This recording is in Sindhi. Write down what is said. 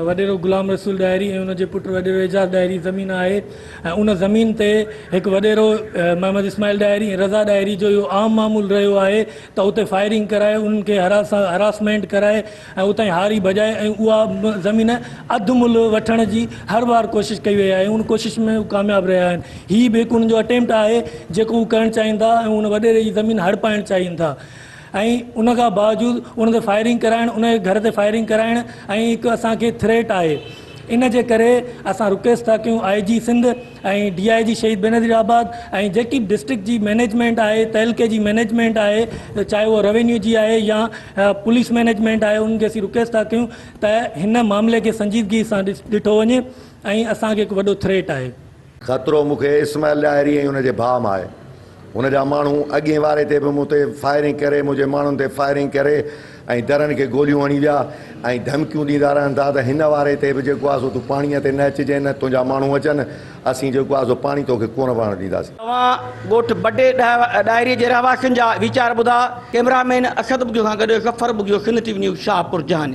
وڏيرو غلام رسول ڏاهري ۽ ان جي پٽ وڏيرو اعجاز ڏاهري زمين آهي ۽ ان زمين تي هڪ وڏيرو محمد اسماعيل ڏاهري ۽ رضا ڏاهري جو اهو عام معمول رهيو آهي ته اتي فائرنگ ڪرائي انهن کي هراسمينٽ ڪرائي ۽ اتان هاري ڀڄائي ۽ اها زمين اڌ ملهه وٺڻ جي هر بار ڪوشش ڪئي وئي آهي ان ڪوشش ۾ هو ڪامياب رهيا آهن هي به هڪ انهن جو اٽيمپٽ آهي جيڪو هو ڪرڻ چاهين ٿا ۽ ان وڏيري جي زمين هڙپائڻ چاهين ٿا. ۽ ان کان باوجود ان تي فائرنگ ڪرائڻ ان جي گهر تي فائرنگ ڪرائڻ ۽ هڪ اسان کي ٿريٽ آهي ان جي ڪري اسان رڪويسٽ ٿا ڪيون I G Sindh ۽ D I G Shaheed Benazirabad ۽ جيڪي به ڊسٽرڪٽ جي مئنيجمينٽ آهي تعلقي جي مئنيجمينٽ آهي چاهي اهو روينيو جي آهي يا پوليس مئنيجمينٽ آهي انهن کي اسين رڪويسٽ ٿا ڪيون ته هن معاملي کي سنجيدگي سان ڏٺو وڃي ۽ اسان کي هڪ وڏو ٿريٽ آهي. خطرو مون کي اسماعيل ڏاهري ۽ ان جي ڀاء مان آهي. هن جا ماڻهو اڳئين واري تي به مون تي فائرنگ ڪري، منهنجي ماڻهن تي فائرنگ ڪري ۽ درن کي گوليون هڻي ويا ۽ ڌمڪيون ڏيندا رهن ٿا ته هن واري تي به جيڪو آهي سو تون پاڻيء تي نه اچجين نه تنهنجا ماڻهو اچن، اسين جيڪو آهي سو پاڻي توکي ڪونه وهڻ ڏينداسين. توهان ڳوٺ بڊي ڏاهري جي رهواسين جا ويچار ٻڌا، ڪئميرا مين اسد ٻگهيو کان گڏ Zafar Bughio Sindh T V news Shahpur Jahani.